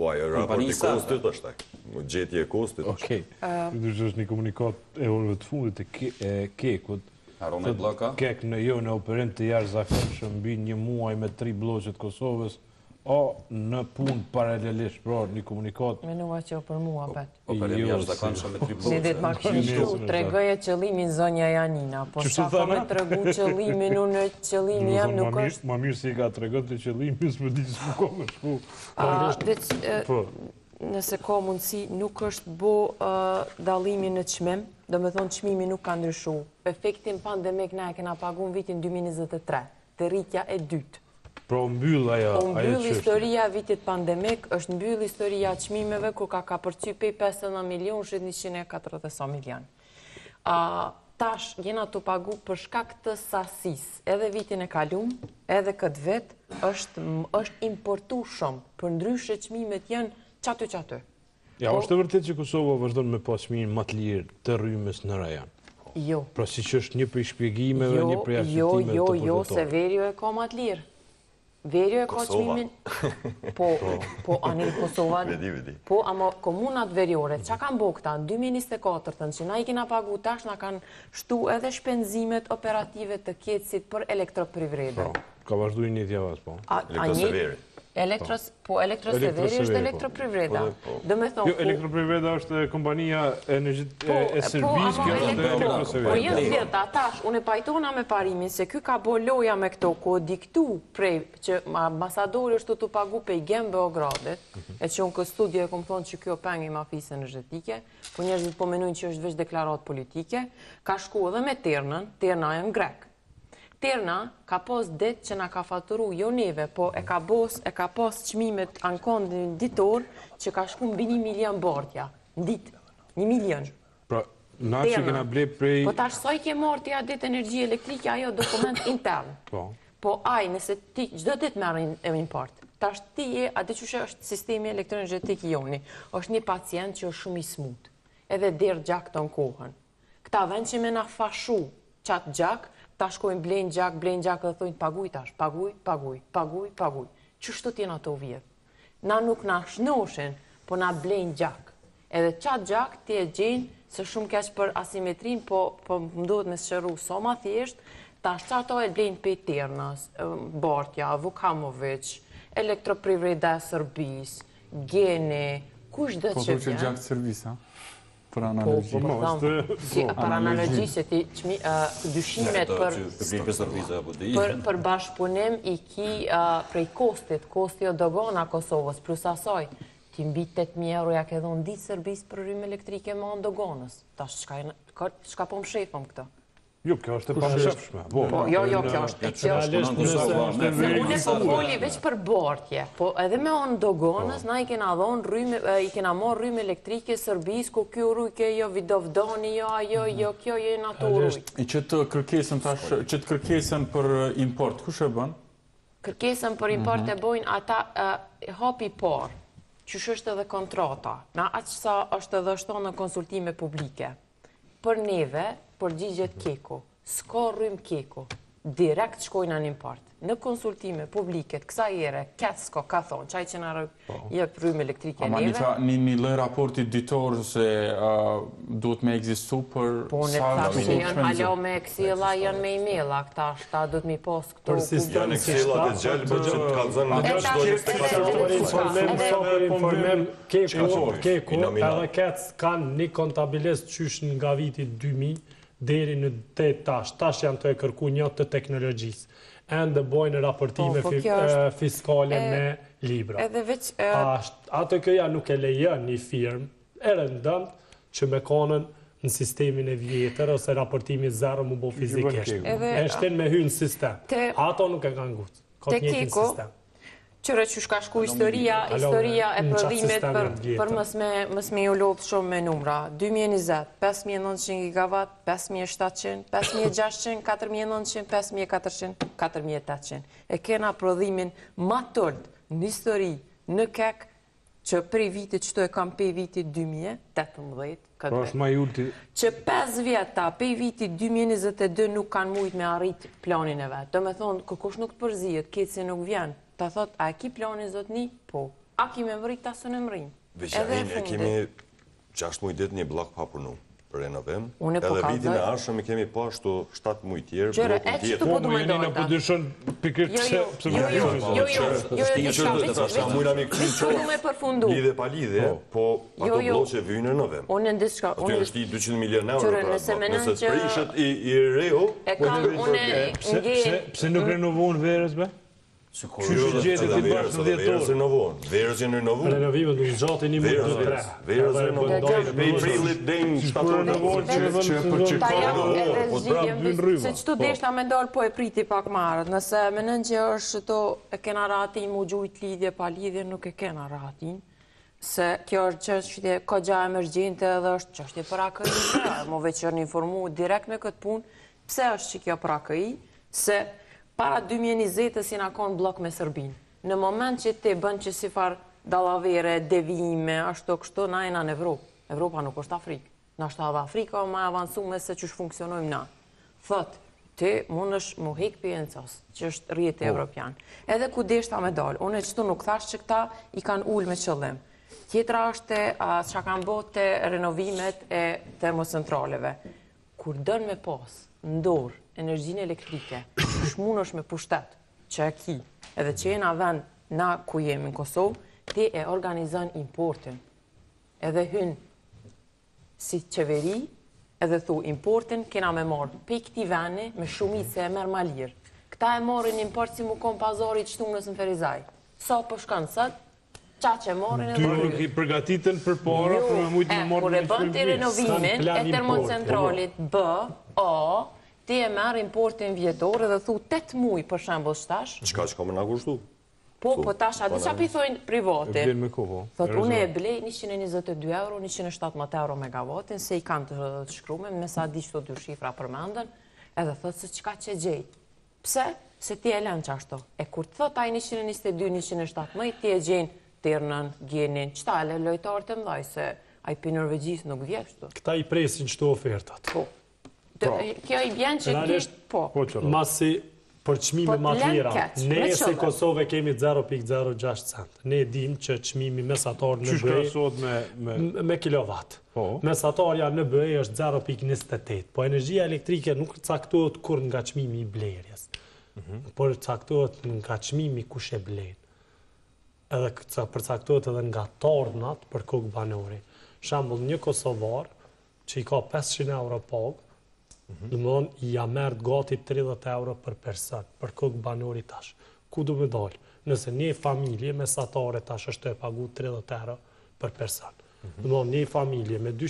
Po ajo raporti i KOSTT-it është ai. Gjetje e KOSTT-it është. Okej. Kjo është një komunikatë e orëve të fundit e KEK-ut. Harrona i blloka? KEK në jo në operim të jashtëzakonshëm mbi një muaj me tri blloqe të Kosovës, o në punë paralelisht, pra një komunikatë. Menova që o për mua, po. bet. Operim jo, jashtëzakonshëm me tri blloqe. Një ditë ma kishin shtu, tregoje qëllimin zonja Janina, po sa po me tregu qëllimin, unë qëllimi jem nuk është... Ma mirë si i ka tregon të qëllimin, s'më di s'më ko me shku. Po. Nëse ka mundësi, nuk është bo dallimi në çmim, domethonë çmimi nuk ka ndryshu. Efektin pandemik na e kena pagu në vitin 2023, te rritja e dytë. Pra u mbyll ajo U mbyll historia e vitit pandemik, është mbyll historia e çmimeve kur ka kapërcy pej 59 milionshit 140 e sa milion. A, tash jena tu pagu për shkak të sasisë. Edhe vitin e kalum, edhe këtë vit është është importu shumë. Përndryshe çmimet janë qaty qaty. Ja, po, është e vërtetë që Kosova vazhdon me pas çmimin më të lirë të rrymës në rajon. Jo. Pra siç është një prej shpjegimeve, jo, një prej jo, arsyetimeve jo, të Jo, jo, se veriu e ka më të lirë. Veriu e ka çmimin. Po, po, po, ani Kosova. Vedi, vedi. Po, ama komunat veriore, çka kanë bo këta në 2024-ën, që na i kena pagu tash, na kanë shtu edhe shpenzimet operative të KEDS-it për elektroprivredën. Po. Ka vazhdu i njëjti avaz, po. Elektroseveri. Elektros, po, Elektroseveri është po. elektroprivreda. Po, po. Jo, elektroprivreda është kompania e, po, e Serbisë, kjo është elektroseveri. Po, jo, gjitha, tash, unë e pajtona me parimin se ky ka bo loja me këto, ku diktu prej, që ambasadori është tu pagu prej GEN Beogradit, mhm. e që unë këtë studio e kom thonë që kjo peng i mafisë energjetike, po njerëzit po menojnë që është veç deklaratë politike, ka shku edhe me Ternën, Terna janë grek. Terna ka pas ditë që na ka faturu jo neve, po e ka bos, e ka pas çmimet ankandin ditor që ka shku mbi 1 milion bartja, në ditë, 1 milion. Pra, na që kena ble prej... Po tash sa i ke marrë ti atë ditë energji elektrike, ajo dokument intern. Po. Po ai, nëse ti çdo ditë merr import, tash ti je, a di qysh është sistemi elektroenergjetik i joni, është një pacient që është shumë i smut, edhe derdh gjak tonë kohën. Këta vend që me na fashu qat gjak, ta shkojnë blejnë gjak, blejnë gjak dhe thojnë paguj tash, paguj, paguj, paguj, paguj. Qështu t'jena tu vjedh. Na nuk na shnoshin, po na blejnë gjak. Edhe qat gjak ti e gjen se shumë keq për asimetrin, po, po më duhet me sqaru sa ma thjesht, tash qato e blejnë pej Ternës, Bartja, Vukamovic, Elektroprivreda e Serbisë, Geni, kush do po, që vjen. Po, që gjak të Serbisë, ha? Për po, analogji. Po, po, po, si, për analogji se ti çmi, dyshimet për për për bashkëpunim i ki prej KOSTT-it, KOSTT-i o dogana Kosovës, plus asaj, ti mbi 8.000 euro ja ke dhonë ditë Serbisë për rrymë elektrike me anë doganës. Tash çka çka po mshefëm këto? Jo, kjo është e pamshefshme. Po, po, jo, jo, kjo është kjo është. Unë po foli veç për bartje, po edhe me anë doganës, po. na i kena dhonë rrymë, i kena marrë rrymë elektrike Serbisë, ku kjo rujke, jo Vidovdani, jo ajo, jo kjo, jo na tu rujt. E që të kërkesën tash, që të kërkesën për import, kush e bën? Kërkesën për import mhm. e bojnë ata hapi i parë, qysh është edhe kontrata, na aq sa është edhe është në konsultime publike. Për neve, përgjigjet KEK-u. S'ka rrymë KEK-u. Direkt shkojna në import. Në konsultime publike të kësaj here, KESCO ka thonë, qaj që na po. jep rrymë elektrike Ama neve. Ama një, një lloj raporti ditor se uh, duhet me ekzistu për po, sa të që janë hala me Excel-a, janë me email-a, këta shta duhet mi pas këto. Për sistem Janë Excel-at e gjelbër që të kallzon në çdo 24 orë. Informim, sa për informim, KEK-u, KEK-u, edhe KEDS kanë një kontabilist qysh nga viti 2000 deri në te tash. Tash janë tu e kërku një të teknologjisë. Ende bojnë raportime po, po fiskale me libra. Edhe veç... ATK-ja nuk e lejon një firmë e rëndomtë që me konën në sistemin e vjetër ose raportimi zero mu bo fizikisht. E shtin me hy në sistem. Ato nuk e kanë ngucë. Ka të njëjtin sistem. Qyre qysh ka shku historia, historia e prodhimit për, për mos me, mos me ju lodhë shumë me numra. 2020, 5900 gigawatt, 5700, 5600, 4900, 5400, 4800. E kena prodhimin ma t'ulët në histori në KEK që prej vitit qëtu e kam prej vitit 2018 këtë Pra është ma i ulti. Që 5 vjeta prej vitit 2022 nuk kanë mujt me arrit planin e vet. Do me thonë, kërkush nuk të përzihet, KEDS-i nuk vjen. Ta thot, a e ki planin zotni? Po. A ki me mrri këta s'e mrrijnë. Veç Edhe e e fundit. kemi 6 muaj ditë një bllok pa punu për renovim. Unë po Edhe vitin e kallzoj. ardhshëm i kemi po ashtu 7 muaj tjerë, Qyre, bllokun e që tjetër. tu po Po, du mu me Janina dalë po tash. dyshon pikërisht Jo, pse jo, pse jo, jo, jo, jo, jo, jo, diçka, veç, Tash na mujna mi kthy veç po du me përfundu. Lidhje pa lidhje, po Jo, ato jo. blloqe vyjnë në renovim. Unë në diçka, Aty unë është i 200 milion euro Qyre, për atë nëse bllok. menon Nëse që- prishet i i riu, E kam, unë Pse nge... pse pse nuk renovohen verës be? Sikur. Qysh i gjetit edhe i bashkë verës, në edhe dhjetor? verës renovohen. Verës janë renovuar. Renovimet në zgjatin një muaj, Verës, dy, tre. verës, verës Edhe renovohen. bën Prej prillit deri në Qysh po shtator. renovohen që e vënë Që për sezon? që Ta jam Renovohen, edhe po zgjidhjen, prap vyn rryma. se qëtu Po. deshta me dalë, po e priti pak më herët. Nëse menon që është to e kena rahatin mu gjujt lidhje pa lidhje, nuk e kena rahatin. Se kjo është çështje kogja emergjente edhe është çështje për AKI. pra, Mo veç janë informu direkt me këtë punë. Pse është që kjo për AKI? Se para 2020-ës jena konë bllok me Serbinë. Në moment që ti bën që si far dallavere, devijime, ashtu kështu, na jena në Evropë. Evropa nuk është Afrikë. Nashta edhe Afrika o ma e avancume se qysh funksionojmë na. Thot, ti mundesh mu hek pi ENCO-s, që është rrjeti evropian. Edhe ku deshta me dalë, unë e qëtu nuk thash që këta i kanë ulë me qëllim. Tjetra është te, a, çka kanë bo te renovimet e termocentraleve. Kur dën me pas në dorë energjinë elektrike, qysh mundesh me pushtet që e ki, edhe që jena vend na ku jemi në Kosovë, ti e organizon importin. Edhe hyn si qeveri, edhe thu importin kena me marrë pe këti veni me shumicë se e merr ma lirë. Këta e marrin import si mu kon pazari i shtunës në Ferizaj. Sa po shkon sot, qa që marrin edhe Pra nuk i përgatiten përpara për me mujtë e, me marrë kur e në bën ti çmim. renovimin S'kan plan e termocentralit B, A, ti e merr importin vjetor edhe thu 8 muaj për shembull shtash. Çka çka më na kushtu? Po, po tash a di çka pi thonë E privati? blen me kohë, po. Thot, unë e blej 122 euro, 117 euro megavatin, se i kanë të, të shkrume, me sa di qëto dy shifra përmendën, edhe thot se çka që gjej. Pse? Se ti e lënë qashtu. E kur të thot ai 122, 117, ti e gjen Ternën, Genin, qëta e lojtarë të mëdhaj, se ai pi Norvegjisë nuk vje kështu. Këta i presin qëto ofertat. Po. Të- Kjo i bjen që ti, Realisht, po. Po çfarë? Masi për çmime Po, ma të lën lira, keq, ne me si qëllim. Kosovë kemi 0.06 cent. Ne dim që çmimi mesatar në Qysh BE krahasohet me me m- me kilovat. Po. Mesatarja në BE është 0.28, po energjia elektrike nuk caktohet kur nga çmimi i blerjes, Mhm. por caktohet nga çmimi kush e blen. Edhe këca përcaktohet edhe nga tarnat për kokë banori. Shembull, një kosovar që i ka 500 euro pagë, Mhm. do më thonë, ja merr gati 30 euro për person, për kokë banori tash. Ku do me dalë? Nëse një familje mesatare tash është e pagu 30 euro për person. Mhm. Do më thonë, një familje me 200.